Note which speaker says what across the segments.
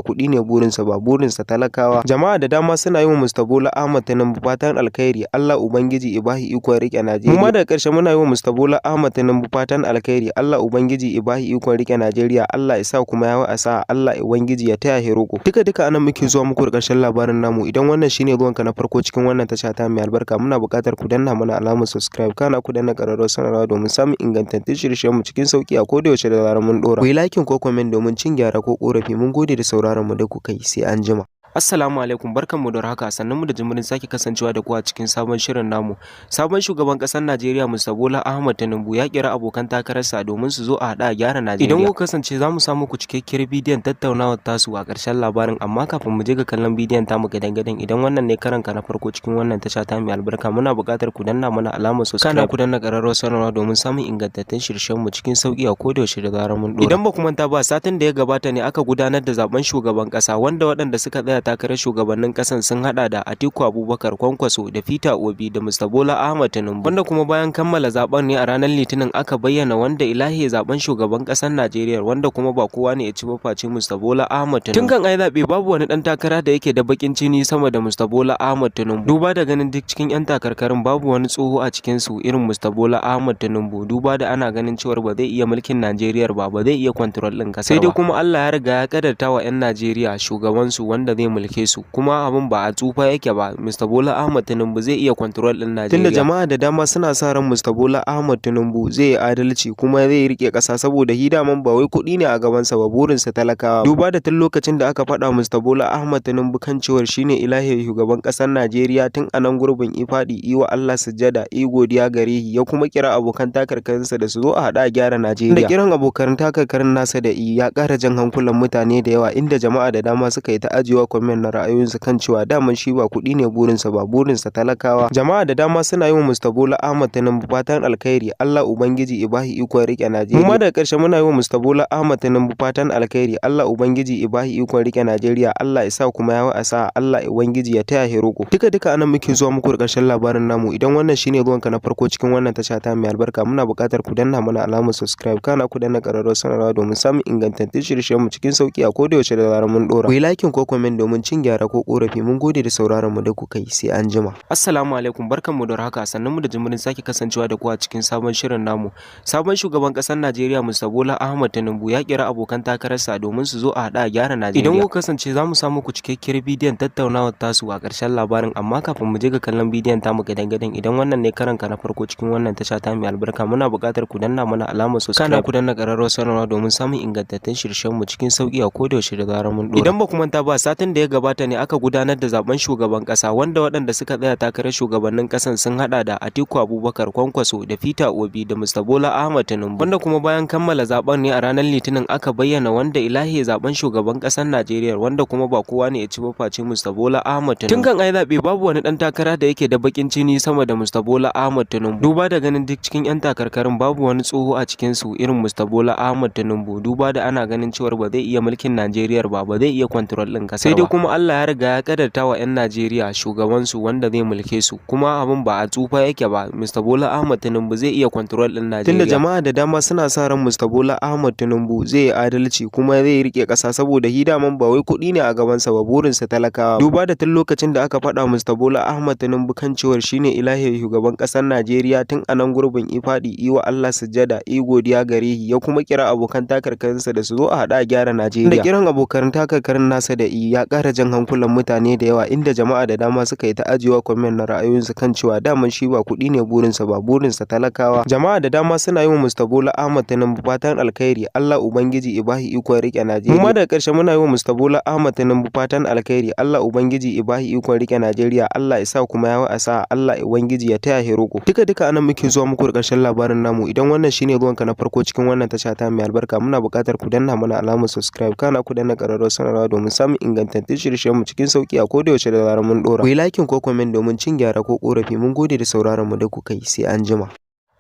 Speaker 1: Kuɗi ne burinsa ba, burinsa talakawa. Jama'a da dama suna yi wa Mr. Bola Ahmed Tinubu fatan alkhairi, Allah Ubangiji ya bashi ikon riƙe Najeriya. Mu ma daga ƙarshe muna yi wa Mr. Bola Ahmed Tinubu fatan alkhairi, Allah Ubangiji ya bashi ikon riƙe Najeriya, Allah ya sa kuma ya yi sa'a, Allah Ubangiji ya taya shi riƙo. Duka duka anan muke zuwa muku da ƙarshen labarin namu. Idan wannan shine zuwanka na farko cikin wannan tasha ta mai albarka, muna buƙatar ku danna mana alamar subscribe, kana ku danna ƙararrawar sanarwa domin samun ingantattun shirye-shiryen mu cikin sauƙi a koda yaushe da zarar mun ɗora. Ku yi liking ko comment domin cin gyara ko ƙorafi. Mun gode da sauraron mu da kuka yi, sai an jima.
Speaker 2: Assalamu alaikum, barkanmu da warhaka, sannan mu da jimirin sake kasancewa da ku a cikin sabon shirin namu. Sabon shugaban ƙasar Najeriya, Mr. Bola Ahmed Tinubu, ya kira abokan takararsa domin su zo a haɗa a gyara Najeriya. Idan kuka kasance za mu samu ku cikakkiyar bidiyon tattaunawar tasu a ƙarshen labarin, amma kafin mu je ga kallon bidiyon tamu gadan-gadan, idan wannan ne karanka na farko cikin wannan tasha ta mai albarka, muna buƙatar ku danna mana alamar subscribe, kana ku danna ƙararrawar sanarwa domin samun ingantattun shirye mu cikin sauƙi a koda yaushe da zarar mun ɗora. Idan ba ku manta ba, satin da ya gabata ne aka gudanar da zaben shugaban ƙasa, wanda waɗanda suka tsaya takarar shugabannin kasan sun hada da Atiku Abubakar, Kwankwaso da Peter Obi da Mr. Bola Ahmed Tinubu. Wanda kuma bayan kammala zaben ne a ranar Litinin aka bayyana wanda ilahi zaben shugaban kasar Najeriya, wanda kuma ba kowa ne ya ci ba face Mr. Bola Ahmed Tinubu. Tun kan ai zabe, babu wani dan takara da yake da bakin jini sama da Mr. Bola Ahmed Tinubu. Duba da ganin duk cikin yan takarkarin babu wani tsoho a cikin su irin Mr. Bola Ahmed Tinubu, duba da ana ganin cewar ba zai iya mulkin Najeriya ba, ba zai iya control din kasar. Sai dai kuma Allah ya riga ya kadarta wa 'yan Najeriya shugabansu wanda zai mulke su, kuma abin ba a tsufa yake ba. Mr. Bola Ahmed Tinubu zai iya control din Najeriya.
Speaker 1: Tunda jama'a da dama suna sa ran Mr. Bola Ahmed Tinubu zai yi adalci kuma zai rike ƙasa, saboda shi daman ba wai kuɗi ne a gabansa ba, burinsa talakawa. Duba da tun lokacin da aka faɗa Mr. Bola Ahmed Tinubu kan cewar shine ilahi shugaban ƙasar Najeriya, tun a nan gurbin i faɗi i wa Allah sujjada i godiya gare shi, ya kuma kira abokan takarkarinsa da su zo a haɗa a gyara Najeriya. Da kiran abokan takarkarin nasa da i ya ƙara jan hankulan mutane da yawa, inda jama'a da dama suka yi ta ajiyewa comment na ra'ayoyinsu kan cewa daman shi ba kuɗi ne burinsa ba, burinsa talakawa. Jama'a da dama suna yi wa Mr. Bola Ahmed Tinubu fatan alkhairi, Allah Ubangiji ya bashi ikon riƙe Najeriya. Mu ma daga ƙarshe muna yi wa Mr. Bola Ahmed Tinubu fatan alkhairi, Allah Ubangiji ya bashi ikon riƙe Najeriya, Allah ya sa kuma ya yi sa'a, Allah Ubangiji ya taya shi riƙo. Duka duka anan muke zuwa muku da ƙarshen labarin namu. Idan wannan shine zuwanka na farko cikin wannan tasha ta mai albarka, muna buƙatar ku danna mana alamar subscribe, kana ku danna ƙararrawar sanarwa domin samun ingantattun shirye-shiryen mu cikin sauƙi a koda yaushe da zarar mun ɗora. Ku yi liking ko comment domin cin gyara ko ƙorafi. Mun gode da sauraron mu da kuka yi, sai an jima.
Speaker 2: Assalamu alaikum, barkanmu da warhaka, sannan mu da jimirin sake kasancewa da ku a cikin sabon shirin namu. Sabon shugaban ƙasar Najeriya, Mr. Bola Ahmed Tinubu, ya kira abokan takararsa domin su zo a haɗa a gyara Najeriya. Idan kuka kasance za mu samu ku cikakkiyar bidiyon tattaunawar tasu a ƙarshen labarin, amma kafin mu je ga kallon bidiyon tamu gadan-gadan, idan wannan ne karanka na farko cikin wannan tasha ta mai albarka, muna buƙatar ku danna mana alamar subscribe, kana ku danna ƙararrawar sanarwa domin samun ingantattun shirye mu cikin sauƙi a koda yaushe da zarar mun ɗora. Idan ba ku manta ba, satin da ya gabata ne aka gudanar da zaben shugaban ƙasa, wanda waɗanda suka tsaya takarar shugabannin ƙasan sun hada da Atiku Abubakar, Kwankwaso da Peter Obi da Mr. Bola Ahmed Tinubu. Wanda kuma bayan kammala zaben ne a ranar Litinin aka bayyana wanda ilahi zaben shugaban ƙasar Najeriya, wanda kuma ba kowa ne ya ci ba face Mr. Bola Ahmed Tinubu. Tun kan ai zabe, babu wani dan takara da yake da bakin jini sama da Mr. Bola Ahmed Tinubu. Duba da ganin duk cikin 'yan takarkarin babu wani tsoho a cikin su irin Mr. Bola Ahmed Tinubu, duba da ana ganin cewar ba zai iya mulkin Najeriya ba, ba zai iya control din kasar. Sai dai kuma Allah ya riga ya kadarta wa 'yan Najeriya shugabansu wanda zai mulke su, kuma abin ba a tsufa yake ba. Mr. Bola Ahmed Tinubu zai iya control din Najeriya.
Speaker 1: Tunda jama'a da dama suna sa ran Mr. Bola Ahmed Tinubu zai yi adalci kuma zai rike ƙasa, saboda shi daman ba wai kuɗi ne a gabansa ba, burinsa talakawa. Duba da tun lokacin da aka faɗa Mr. Bola Ahmed Tinubu kan cewar shine ilahi shugaban ƙasar Najeriya, tun a nan gurbin i faɗi i wa Allah sujjada i godiya gare shi, ya kuma kira abokan takarkarinsa da su zo a haɗa a gyara Najeriya. Da kiran abokan takarkarin nasa da i ya ƙara jan hankulan mutane da yawa, inda jama'a da dama suka yi ta ajiyewa comment na ra'ayoyinsu kan cewa daman shi ba kuɗi ne burinsa ba, burinsa talakawa. Jama'a da dama suna yi wa Mr. Bola Ahmed Tinubu fatan alkhairi, Allah Ubangiji ya bashi ikon riƙe Najeriya. Mu ma daga ƙarshe muna yi wa Mr. Bola Ahmed Tinubu fatan alkhairi, Allah Ubangiji ya bashi ikon riƙe Najeriya, Allah ya sa kuma ya yi sa'a, Allah Ubangiji ya taya shi riƙo. Duka duka anan muke zuwa muku da ƙarshen labarin namu. Idan wannan shine zuwanka na farko cikin wannan tasha ta mai albarka, muna buƙatar ku danna mana alamar subscribe, kana ku danna ƙararrawar sanarwa domin samun ingantattun shirye-shiryen mu cikin sauƙi a koda yaushe da zarar mun ɗora. Ku yi liking ko comment domin cin gyara ko ƙorafi. Mun gode da sauraron mu da kuka yi, sai an jima.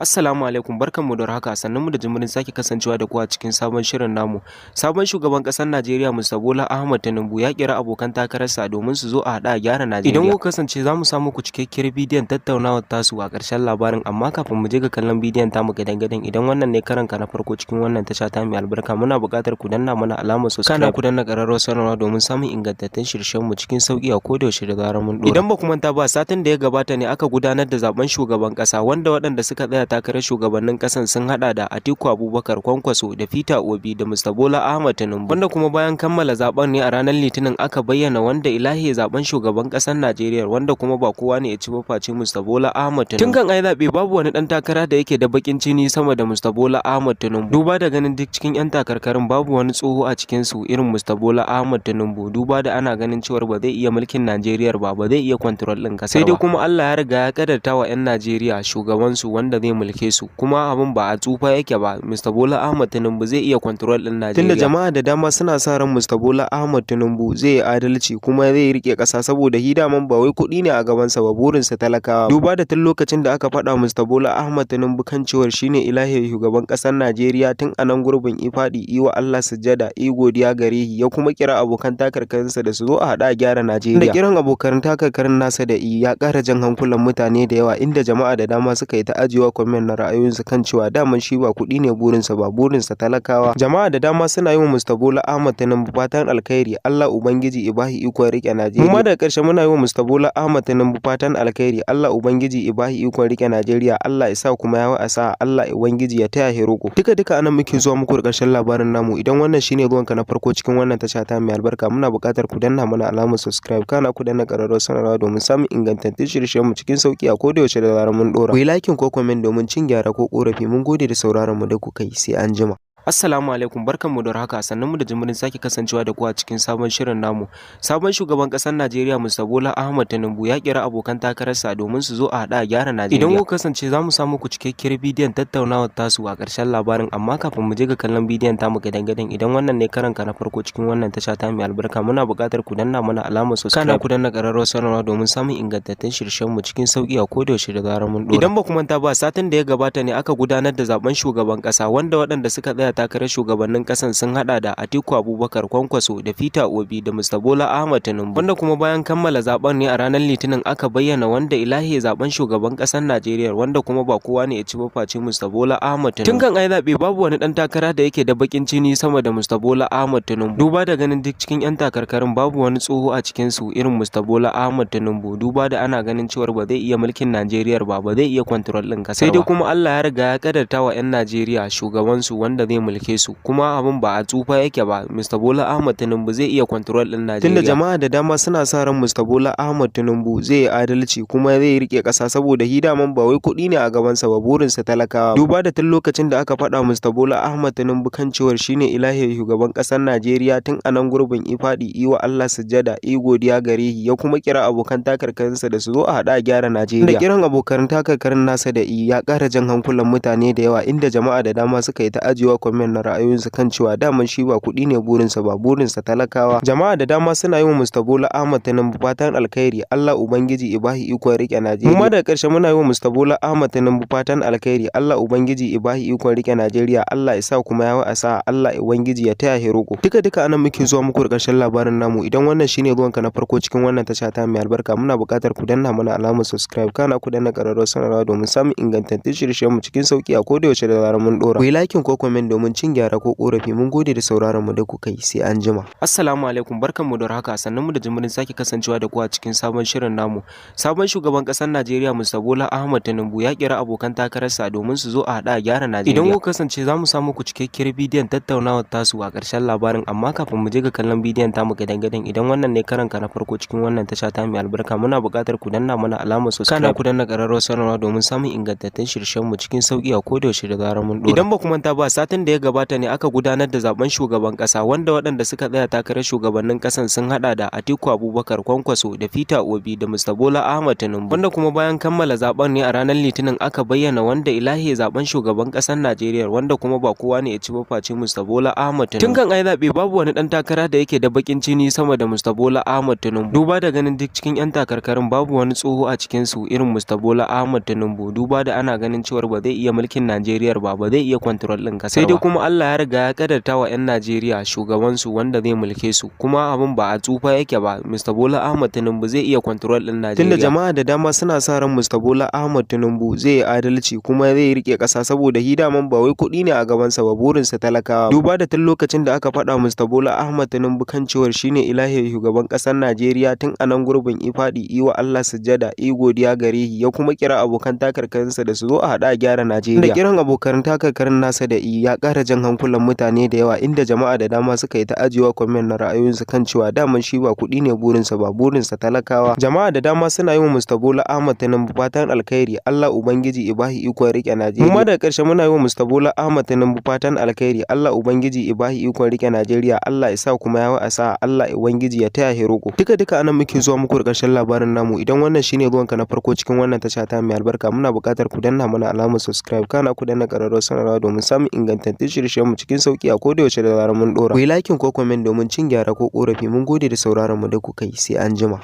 Speaker 1: Assalamu alaikum, barkanmu da warhaka, sannunmu da jimirin sake kasancewa da ku a cikin sabon shirin namu. Sabon shugaban ƙasar Najeriya Mr. Bola Ahmed Tinubu ya kira abokan takararsa domin su zo a haɗa a gyara Najeriya. Idan kuka kasance za mu samu ku cikakkiyar bidiyon tattaunawar tasu a ƙarshen labarin, amma kafin mu je ga kallon bidiyon tamu gadan-gadan, idan wannan ne karanka na farko cikin wannan tasha ta mai albarka, muna buƙatar ku danna mana alamar subscribe, kana ku danna ƙararrawar sanarwa domin samun ingantattun shirye mu cikin sauƙi a koda yaushe da zarar mun ɗora. Idan ba ku manta ba, satin da ya gabata ne aka gudanar da zaben shugaban ƙasa, wanda waɗanda suka tsaya takarar shugabannin kasan sun hada da Atiku Abubakar, Kwankwaso da Peter Obi da Mr. Bola Ahmed Tinubu, wanda kuma bayan kammala zaben ne a ranar Litinin aka bayyana wanda ilahi zaben shugaban kasar Najeriya, wanda kuma ba kowa ne ya ci ba face Mr. Bola Ahmed Tinubu. Tun kan ai zabe babu wani dan takara da yake da bakin jini sama da Mr. Bola Ahmed Tinubu. Duba da ganin duk cikin yan takarkarin babu wani tsoho a cikin su irin Mr. Bola Ahmed Tinubu, duba da ana ganin cewar ba zai iya mulkin Najeriya ba, ba zai iya control din kasar ba. Sai dai kuma Allah ya riga ya kadarta wa yan Najeriya shugaban su wanda zai mulke su, kuma abin ba a tsufa yake ba. Mr. Bola Ahmed Tinubu zai iya control din Najeriya. Tunda jama'a da dama suna sa ran Mr. Bola Ahmed Tinubu zai yi adalci kuma zai rike ƙasa, saboda shi daman ba wai kuɗi ne a gabansa ba, burinsa talakawa. Duba da tun lokacin da aka faɗa Mr. Bola Ahmed Tinubu kan cewar shine ilahi shugaban ƙasar Najeriya, tun a nan gurbin ifadi yi wa Allah sujjada, yi godiya gare shi, ya kuma kira abokan takarkarinsa da su zo a haɗa a gyara Najeriya. Da kiran abokan takarkarin nasa da ya ƙara jan hankulan mutane da yawa, inda jama'a da dama suka yi ta ajiyewa comment na ra'ayoyinsu kan cewa daman shi ba kuɗi ne burinsa ba, burinsa talakawa. Jama'a da dama suna yi wa Mr. Bola Ahmed Tinubu fatan alkhairi, Allah ubangiji ya bashi ikon rike Najeriya. Mu ma daga ƙarshe muna yi wa Mr. Bola Ahmed Tinubu fatan alkhairi, Allah ubangiji ya bashi ikon rike Najeriya, Allah ya sa kuma ya wa'asa, Allah ubangiji ya taya shi roƙo. Duka duka anan muke zuwa muku da ƙarshen labarin namu. Idan wannan shine zuwanka na farko cikin wannan tasha ta mai albarka, muna buƙatar ku danna mana alamar subscribe, kana ku danna ƙararrawar sanarwa domin samun ingantattun shirye-shiryen mu cikin sauƙi a koda yaushe da zarar mun ɗora. Ku yi liking ko comment domin cin gyara ko korafi. Mun gode da sauraron mu da kuka yi, sai an jima. Assalamu alaikum, barkanmu da warhaka, sannunmu da jimirin sake kasancewa da ku a cikin sabon shirin namu. Sabon shugaban ƙasar Najeriya Mr. Bola Ahmed Tinubu ya kira abokan takararsa domin su zo a haɗa a gyara Najeriya. Idan kuka kasance za mu samu ku cikakkiyar bidiyon tattaunawar tasu a ƙarshen labarin, amma kafin mu je ga kallon bidiyon tamu gadan-gadan, idan wannan ne karanka na farko cikin wannan tasha ta mai albarka, muna buƙatar ku danna mana alamar subscribe, kana ku danna ƙararrawar sanarwa domin samun ingantattun shirye mu cikin sauƙi a koda yaushe da zarar mun ɗora. Idan ba ku manta ba, satin da ya gabata ne aka gudanar da zaben shugaban ƙasa, wanda waɗanda suka tsaya takarar shugabannin kasan sun hada da Atiku Abubakar, Kwankwaso da Peter Obi da Mr. Bola Ahmed Tinubu, wanda kuma bayan kammala zaben ne a ranar Litinin aka bayyana wanda ilahi zaben shugaban kasar Najeriya, wanda kuma ba kowa ne ya ci ba face Mr. Bola Ahmed Tinubu. Tun kan ai zabe babu wani dan takara da yake da bakin jini sama da Mr. Bola Ahmed Tinubu. Duba da ganin duk cikin yan takarkarin babu wani tsoho a cikin su irin Mr. Bola Ahmed Tinubu, duba da ana ganin cewar ba zai iya mulkin Najeriya ba, ba zai iya control din kasar ba. Sai dai kuma Allah ya riga ya kadarta wa yan Najeriya shugaban su wanda zai mulke su, kuma abin ba a tsufa yake ba. Mr. Bola Ahmed Tinubu zai iya control din Najeriya. Tunda jama'a da dama suna sa ran Mr. Bola Ahmed Tinubu zai yi adalci kuma zai rike ƙasa, saboda shi daman ba wai kuɗi ne a gabansa ba, burinsa talakawa. Duba da tun lokacin da aka faɗa Mr. Bola Ahmed Tinubu kan cewar shine ilahi shugaban ƙasar Najeriya, tun a nan gurbin ifadi yi wa Allah sujjada, yi godiya gare shi, ya kuma kira abokan takarkarinsa da su zo a haɗa a gyara Najeriya. Da kiran abokan takarkarin nasa da ya ƙara jan hankulan mutane da yawa, inda jama'a da dama suka yi ta ajiyewa comment na ra'ayoyinsu kan cewa daman shi ba kuɗi ne burinsa ba, burinsa talakawa. Jama'a da dama suna yi wa Mr. Bola Ahmed Tinubu fatan alkhairi, Allah ubangiji ya bashi ikon rike Najeriya. Mu ma daga ƙarshe muna yi wa Mr. Bola Ahmed Tinubu fatan alkhairi, Allah ubangiji ya bashi ikon rike Najeriya, Allah ya sa kuma ya wa'asa, Allah ubangiji ya taya shi roƙo. Duka duka anan muke zuwa muku da ƙarshen labarin namu. Idan wannan shine zuwanka na farko cikin wannan tasha ta mai albarka, muna buƙatar ku danna mana alamar subscribe, kana ku danna ƙararrawar sanarwa domin samun ingantattun shirye-shiryen mu cikin sauƙi a koda yaushe da zarar mun ɗora. Ku yi liking ko comment domin cin gyara ko korafi. Mun gode da sauraron mu da kuka yi, sai an jima. Assalamu alaikum, barkanmu da warhaka, sannunmu da jimirin sake kasancewa da ku a cikin sabon shirin namu. Sabon shugaban ƙasar Najeriya Mr. Bola Ahmed Tinubu ya kira abokan takararsa domin su zo a haɗa a gyara Najeriya. Idan kuka kasance za mu samu ku cikakkiyar bidiyon tattaunawar tasu a ƙarshen labarin, amma kafin mu je ga kallon bidiyon tamu gadan-gadan, idan wannan ne karanka na farko cikin wannan tasha ta mai albarka, muna buƙatar ku danna mana alamar subscribe, kana ku danna ƙararrawar sanarwa domin samun ingantattun shirye mu cikin sauƙi a koda yaushe da zarar mun ɗora. Idan ba ku manta ba, satin da da ya gabata ne aka gudanar da zaben shugaban ƙasa, wanda waɗanda suka tsaya takarar shugabannin ƙasan sun haɗa da Atiku Abubakar, Kwankwaso da Peter Obi da Mr. Bola Ahmed Tinubu. Wanda kuma bayan kammala zaben ne a ranar Litinin aka bayyana wanda ilahi zaben shugaban ƙasar Najeriya, wanda kuma ba kowa ne ya ci ba face Mr. Bola Ahmed Tinubu. Tun kan ai zaɓe babu wani ɗan takara da yake da bakin jini sama da Mr. Bola Ahmed Tinubu. Duba da ganin duk cikin 'yan takarkarin babu wani tsoho a cikin su irin Mr. Bola Ahmed Tinubu, duba da ana ganin cewar ba zai iya mulkin Najeriya ba, ba zai iya control ɗin ƙasar. Sai dai kuma Allah ya riga ya kadarta wa 'yan Najeriya shugaban su wanda zai mulke su, kuma abin ba a tsufa yake ba. Mr. Bola Ahmed Tinubu zai iya control ɗin Najeriya. Tunda jama'a da dama suna sa ran Mr. Bola Ahmed Tinubu zai yi adalci kuma zai rike ƙasa, saboda shi daman ba wai kuɗi ne a gabansa ba, burinsa talakawa. Duba da tun lokacin da aka faɗa Mr. Bola Ahmed Tinubu kan cewar shine ilahi shugaban ƙasar Najeriya, tun a nan gurbin ifadi yi wa Allah sujjada, yi godiya gare shi, ya kuma kira abokan takarkarinsa da su zo a haɗa a gyara Najeriya. Da kiran abokan takarkarin nasa da ya ƙara jan hankulan mutane da yawa, inda jama'a da dama suka yi ta ajiyewa comment na ra'ayoyinsu kan cewa daman shi ba kuɗi ne burinsa ba, burinsa talakawa. Jama'a da dama suna yi wa Mr. Bola Ahmed Tinubu fatan alkhairi, Allah Ubangiji ya bashi ikon riƙe Najeriya. Mu ma daga ƙarshe muna yi wa Mr. Bola Ahmed Tinubu fatan alkhairi, Allah Ubangiji ya bashi ikon riƙe Najeriya, Allah ya sa kuma ya wa'asa, Allah Ubangiji ya taya shi roƙo. Duka duka anan muke zuwa muku da ƙarshen labarin namu. Idan wannan shine zuwanka na farko cikin wannan tasha ta mai albarka, muna buƙatar ku danna mana alamar subscribe, kana ku danna ƙararrawar sanarwa domin samun ingantattun shirye-shiryen mu cikin sauki a koda yaushe da zarar mun ɗora. Ku yi liking ko comment domin cin gyara ko ƙorafi. Mun gode da sauraron mu da kuka yi, sai an jima.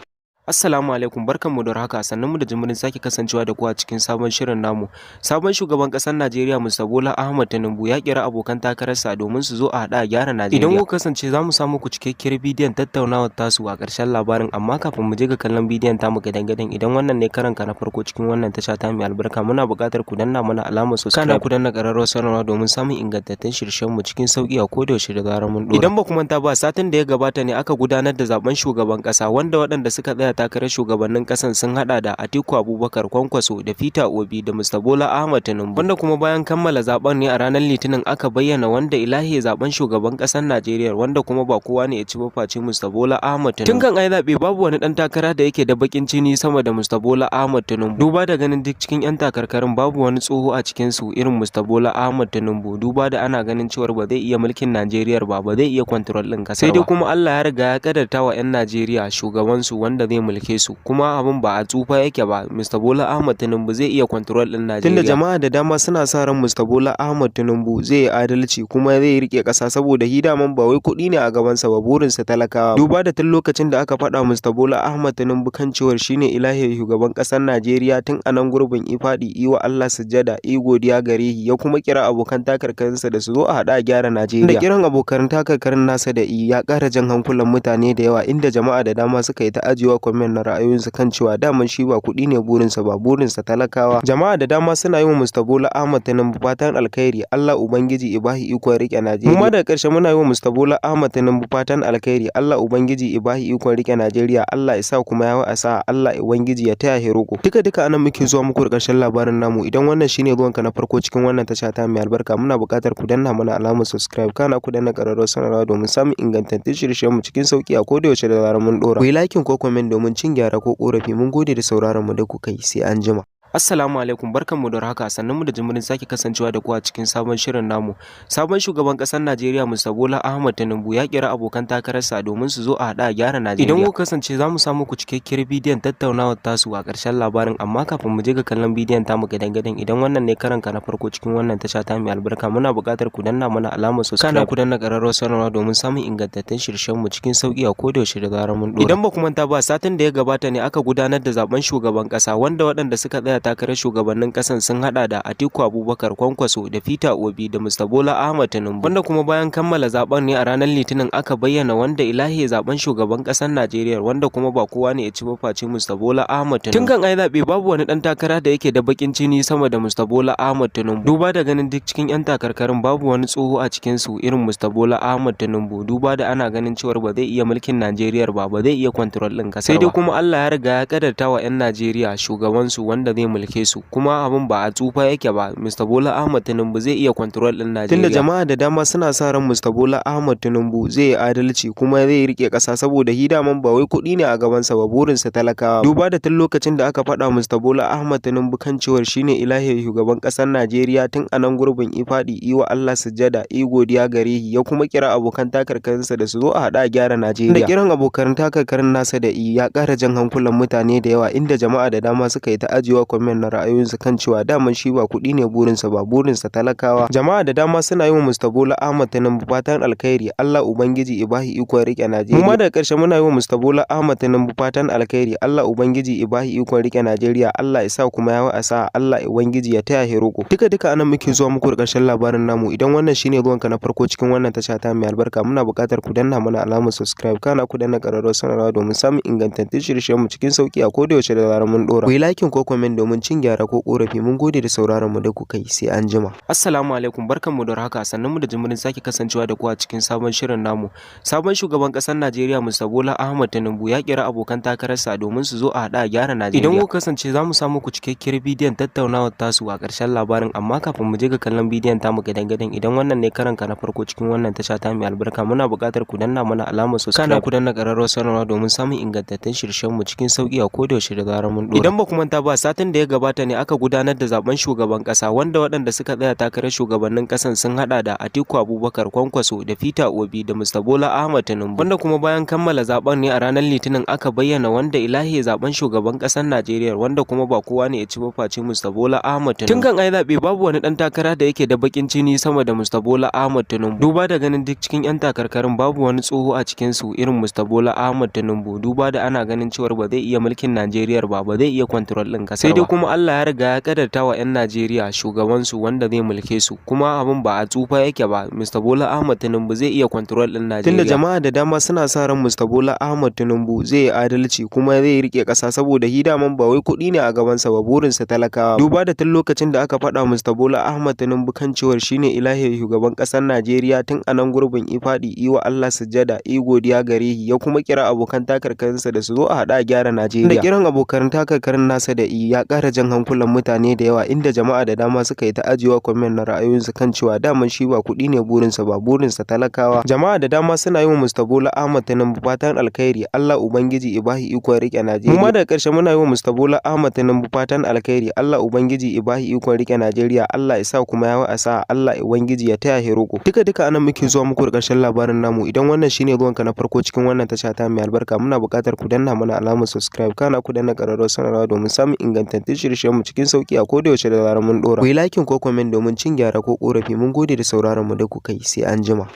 Speaker 1: Assalamu alaikum, barkanmu da warhaka, sannan mu da jimirin sake kasancewa da ku a cikin sabon shirin namu. Sabon shugaban ƙasar Najeriya Mr. Bola Ahmed Tinubu ya kira abokan takararsa domin su zo a haɗa a gyara Najeriya. Idan kuka kasance za mu samu ku cikakkiyar bidiyon tattaunawar tasu a ƙarshen labarin, amma kafin mu je ga kallon bidiyon tamu gadan-gadan, idan wannan ne karanka na farko cikin wannan tasha ta mai albarka, muna buƙatar ku danna mana alamar subscribe, kana ku danna ƙararrawar sanarwa domin samun ingantattun shirye mu cikin sauƙi a koda yaushe da zarar mun ɗora. Idan ba ku manta ba, satin da ya gabata ne aka gudanar da zaben shugaban ƙasa, wanda waɗanda suka tsaya takarar shugabannin kasan sun hada da Atiku Abubakar, Kwankwaso da Peter Obi da Mr. Bola Ahmed Tinubu. Wanda kuma bayan kammala zaben ne a ranar Litinin aka bayyana wanda ilahi zaben shugaban kasar Najeriya, wanda kuma ba kowa ne ya ci ba face Mr. Bola Ahmed Tinubu. Tun kan ai zabe babu wani dan takara da yake da bakin jini sama da Mr. Bola Ahmed Tinubu. Duba da ganin duk cikin 'yan takarkarin babu wani tsoho a cikin su irin Mr. Bola Ahmed Tinubu, duba da ana ganin cewar ba zai iya mulkin Najeriya ba, ba zai iya control ɗin kasar. Sai dai kuma Allah ya riga ya kadarta wa 'yan Najeriya shugaban su wanda zai mulke su, kuma abin ba a tsufa yake ba. Mr. Bola Ahmed Tinubu zai iya control din Najeriya. Tunda jama'a da dama suna sa ran Mr. Bola Ahmed Tinubu zai yi adalci kuma zai rike ƙasa, saboda shi daman ba wai kuɗi ne a gabansa ba, burinsa talakawa. Duba da tun lokacin da aka faɗa Mr. Bola Ahmed Tinubu kan cewar shine ilahi shugaban ƙasar Najeriya, tun a nan gurbin ifadi yi wa Allah sujjada, yi godiya gare shi, ya kuma kira abokan takarkarinsa da su zo a haɗa a gyara Najeriya. Da kiran abokan takarkarin nasa da ya ƙara jan hankulan mutane da yawa, inda jama'a da dama suka yi ta ajiyewa comment na ra'ayoyinsu kan cewa daman shi ba kuɗi ne burinsa ba, burinsa talakawa. Jama'a da dama suna yi wa Mr. Bola Ahmed Tinubu fatan alkhairi, Allah Ubangiji ya bashi ikon riƙe Najeriya. Mu ma daga ƙarshe muna yi wa Mr. Bola Ahmed Tinubu fatan alkhairi, Allah Ubangiji ya bashi ikon riƙe Najeriya, Allah ya sa kuma ya wa'asa, Allah Ubangiji ya taya shi roƙo. Duka duka anan muke zuwa muku da ƙarshen labarin namu. Idan wannan shine zuwanka na farko cikin wannan tasha ta mai albarka, muna buƙatar ku danna mana alamar subscribe, kana ku danna ƙararrawar sanarwa domin samun ingantattun shirye-shiryen mu cikin sauki a koda yaushe da zarar mun ɗora. Ku yi liking ko comment domin cin gyara ko ƙorafi. Mun gode da sauraron mu da kuka yi, sai an jima. Assalamu alaikum, barkanmu da warhaka, sannan mu da jimirin sake kasancewa da ku a cikin sabon shirin namu. Sabon shugaban ƙasar Najeriya Mr. Bola Ahmed Tinubu ya kira abokan takararsa domin su zo a haɗa a gyara Najeriya. Idan kuka kasance za mu samu ku cikakkiyar bidiyon tattaunawar tasu a ƙarshen labarin, amma kafin mu je ga kallon bidiyon tamu gadan-gadan, idan wannan ne karanka na farko cikin wannan tasha ta mai albarka, muna buƙatar ku danna mana alamar subscribe, kana ku danna ƙararrawar sanarwa domin samun ingantattun shirye mu cikin sauki a koda yaushe da zarar mun ɗora. Idan ba ku manta ba, satin da ya gabata ne aka gudanar da zaben shugaban ƙasa, wanda waɗanda suka tsaya takarar shugabannin ƙasan sun hada da Atiku Abubakar, Kwankwaso da Peter Obi da Mr. Bola Ahmed Tinubu. Wanda kuma bayan kammala zaben ne a ranar Litinin aka bayyana wanda ilahi zaben shugaban ƙasar Najeriya, wanda kuma ba kowa ne ya ci ba face Mr. Bola Ahmed Tinubu. Tun kan ai zabe babu wani dan takara da yake da bakin jini sama da Mr. Bola Ahmed Tinubu. Duba da ganin duk cikin 'yan takarkarin babu wani tsoho a cikin su irin Mr. Bola Ahmed Tinubu, duba da ana ganin cewar ba zai iya mulkin Najeriya ba, ba zai iya control ɗin ƙasar. Sai dai kuma Allah ya riga ya kadarta wa 'yan Najeriya shugaban su wanda zai
Speaker 2: zai mulke su, kuma abin ba a tsufa yake ba. Mr. Bola Ahmed Tinubu zai iya control din Najeriya.
Speaker 1: Tunda jama'a da dama suna sa ran Mr. Bola Ahmed Tinubu zai yi adalci kuma zai rike ƙasa, saboda shi daman ba wai kuɗi ne a gabansa ba, burinsa talakawa. Duba da tun lokacin da aka faɗa Mr. Bola Ahmed Tinubu kan cewar shine ilahi shugaban ƙasar Najeriya, tun a nan gurbin ifadi yi wa Allah sujjada yi godiya gare shi, ya kuma kira abokan takarkarinsa da su zo a haɗa a gyara Najeriya. Da kiran abokan takarkarin nasa da ya ƙara jan hankulan mutane da yawa, inda jama'a da dama suka yi ta ajiyewa comment na ra'ayoyinsu kan cewa daman shi ba kuɗi ne burinsa ba, burinsa talakawa. Jama'a da dama suna yi wa Mr. Bola Ahmed Tinubu fatan alkhairi, Allah Ubangiji ibahi ikon rike Najeriya. Mu ma daga ƙarshe muna yi wa Mr. Bola Ahmed Tinubu fatan alkhairi, Allah Ubangiji ibahi ikon rike Najeriya, Allah ya sa kuma ya wa'asa, Allah Ubangiji ya taya shi roƙo. Duka duka anan muke zuwa muku da ƙarshen labarin namu. Idan wannan shine ruwanka na farko cikin wannan tasha ta mai albarka, muna buƙatar ku danna mana alamar subscribe, kana ku danna ƙararrawar sanarwa domin samun ingantattun shirye-shiryen mu cikin sauki a koda yaushe da zarar mun dora. Ku yi liking ko comment domin cin gyara ko korafi. Mun gode da sauraron mu da kuka yi, sai an jima.
Speaker 2: Assalamu alaikum, barkanmu da warhaka, sannan mu da jimirin sake kasancewa da ku a cikin sabon shirin namu. Sabon shugaban ƙasar Najeriya Mr. Bola Ahmed Tinubu ya kira abokan takararsa domin su zo a haɗa a gyara Najeriya. Idan kuka kasance za mu samu ku cikakkiyar bidiyon tattaunawar tasu a ƙarshen labarin, amma kafin mu je ga kallon bidiyon tamu gadan-gadan, idan wannan ne karanka na farko cikin wannan tasha ta mai albarka, muna buƙatar ku danna mana alamar subscribe, kana ku danna ƙararrawar sanarwa domin samun ingantattun shirye mu cikin sauki a koda yaushe da zarar mun dora. Idan ba ku manta ba, satin da ya gabata ne aka gudanar da zaben shugaban ƙasa, wanda waɗanda suka tsaya takarar shugabannin ƙasan sun haɗa da Atiku Abubakar, Kwankwaso da Peter Obi da Mr. Bola Ahmed Tinubu, wanda kuma bayan kammala zaben ne a ranar Litinin aka bayyana wanda ilahi zaben shugaban ƙasar Najeriya, wanda kuma ba kowa ne ya ci ba face Mr. Bola Ahmed Tinubu. Tun kan ai zaɓe babu wani ɗan takara da yake da bakin jini sama da Mr. Bola Ahmed Tinubu. Duba da ganin duk cikin 'yan takarkarin babu wani tsoho a cikin su irin Mr. Bola Ahmed Tinubu, duba da ana ganin cewar ba zai iya mulkin Najeriya ba, ba zai iya control ɗin ƙasar ba. Sai dai kuma Allah ya riga ya kadarta wa 'yan Najeriya shugaban su wanda zai mulke su, kuma abin ba a tsufa yake ba. Mr. Bola Ahmed Tinubu zai iya control ɗin Najeriya.
Speaker 1: Tunda jama'a da dama suna sa ran Mr. Bola Ahmed Tinubu zai yi adalci kuma zai rike ƙasa, saboda shi daman ba wai kuɗi ne a gabansa ba, burinsa talakawa. Duba da tun lokacin da aka faɗa Mr. Bola Ahmed Tinubu kan cewar shine ilahi shugaban ƙasar Najeriya, tun a nan gurbin ifadi yi wa Allah sujjada yi godiya gare shi, ya kuma kira abokan takarkarinsa da su zo a haɗa a gyara Najeriya. Da kiran abokan takarkarin nasa da ya ƙara jan hankulan mutane da yawa, inda jama'a da dama suka yi ta ajiyewa comment na ra'ayoyinsu kan cewa daman shi ba kuɗi ne burinsa ba, burinsa talakawa. Jama'a da dama suna yi wa Mr. Bola Ahmed Tinubu fatan alkhairi, Allah Ubangiji ibahi ikon rike Najeriya. Mu ma daga ƙarshe muna yi wa Mr. Bola Ahmed Tinubu fatan alkhairi, Allah Ubangiji ibahi ikon rike Najeriya, Allah ya sa kuma ya wa'asa, Allah Ubangiji ya taya shi roƙo. Duka duka anan muke zuwa muku da ƙarshen labarin namu. Idan wannan shine ruwanka na farko cikin wannan tasha ta mai albarka, muna buƙatar ku danna mana alamar subscribe, kana ku danna ƙararrawar sanarwa domin samun ingantattun shirye-shiryen mu cikin sauki a koda yaushe da zarar mun dora. Ku yi liking ko comment domin cin gyara ko korafi. Mun gode da sauraron mu da kuka yi, sai an jima.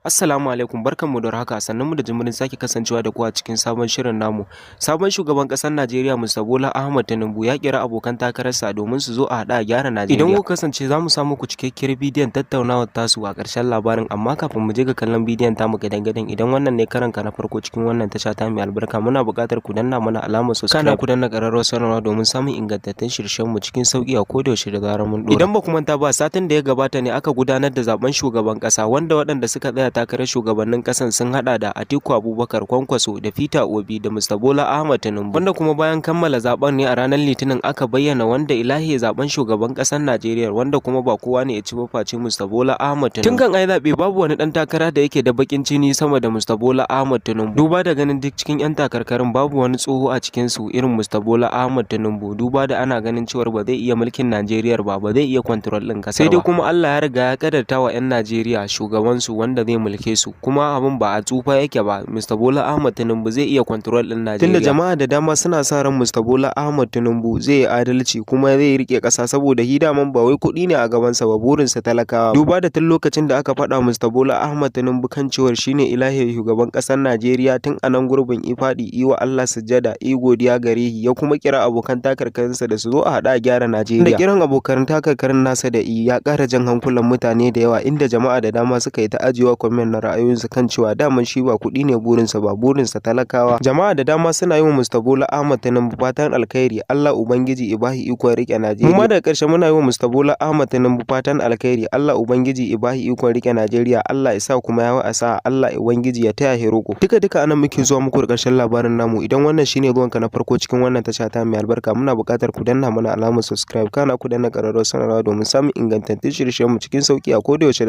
Speaker 2: Assalamu alaikum, barkanmu da warhaka, sannan mu da jimirin sake kasancewa da ku a cikin sabon shirin namu. Sabon shugaban ƙasar Najeriya Mr. Bola Ahmed Tinubu ya kira abokan takararsa domin su zo a haɗa a gyara Najeriya. Idan kuka kasance za mu samu ku cikakkiyar bidiyon tattaunawar tasu a ƙarshen labarin, amma kafin mu je ga kallon bidiyon tamu gadan-gadan, idan wannan ne karanka na farko cikin wannan tasha ta mai albarka, muna buƙatar ku danna mana alamar subscribe, kana ku danna ƙararrawar sanarwa domin samun ingantattun shirye mu cikin sauki a koda yaushe da zarar mun dora. Idan ba ku manta ba, satin da ya gabata ne aka gudanar da zaben shugaban ƙasa, wanda waɗanda suka tsaya takarar shugabannin ƙasan sun hada da Atiku Abubakar, Kwankwaso da Peter Obi da Mr. Bola Ahmed Tinubu, wanda kuma bayan kammala zaben ne a ranar Litinin aka bayyana wanda ilahi zaben shugaban ƙasar Najeriya, wanda kuma ba kowa ne ya ci ba face Mr. Bola Ahmed Tinubu. Tun kan ai zabe babu wani dan takara da yake da bakin jini sama da Mr. Bola Ahmed Tinubu. Duba da ganin duk cikin 'yan takarkarin babu wani tsoho a cikin su irin Mr. Bola Ahmed Tinubu, duba da ana ganin cewar ba zai iya mulkin Najeriya ba, ba zai iya control ɗin ƙasar ba. Sai dai kuma Allah ya riga ya kadarta wa 'yan Najeriya shugaban su wanda zai mulke su, kuma abin ba a tsufa yake ba. Mr. Bola Ahmed Tinubu zai iya control ɗin Najeriya.
Speaker 1: Tunda jama'a da dama suna sa ran Mr. Bola Ahmed Tinubu zai yi adalci kuma zai rike ƙasa, saboda shi daman ba wai kuɗi ne a gabansa ba, burinsa talakawa. Duba da tun lokacin da aka faɗa Mr. Bola Ahmed Tinubu kan cewar shine ilahi shugaban ƙasar Najeriya, tun a nan gurbin ifadi yi wa Allah sujjada yi godiya gare shi, ya kuma kira abokan takarkarinsa da su zo a haɗa a gyara Najeriya. Da kiran abokan takarkarin nasa da ya ƙara jan hankulan mutane da yawa, inda jama'a da dama suka yi ta ajiyewa comment comment na ra'ayoyinsu kan cewa daman shi ba kuɗi ne burinsa ba, burinsa talakawa. Jama'a da dama suna yi wa Mr. Bola Ahmed Tinubu fatan alkhairi, Allah Ubangiji ya bashi ikon riƙe Najeriya. Mu ma daga ƙarshe muna yi wa Mr. Bola Ahmed Tinubu fatan alkhairi, Allah Ubangiji ya bashi ikon riƙe Najeriya, Allah ya sa kuma ya wa sa'a, Allah Ubangiji ya taya shi riƙo. Duka duka anan muke zuwa muku da ƙarshen labarin namu. Idan wannan shine zuwanka na farko cikin wannan tasha ta mai albarka, muna buƙatar ku danna mana alamar subscribe, kana ku danna ƙararrawar sanarwa domin samun ingantattun shirye-shiryenmu cikin sauƙi a koda yaushe.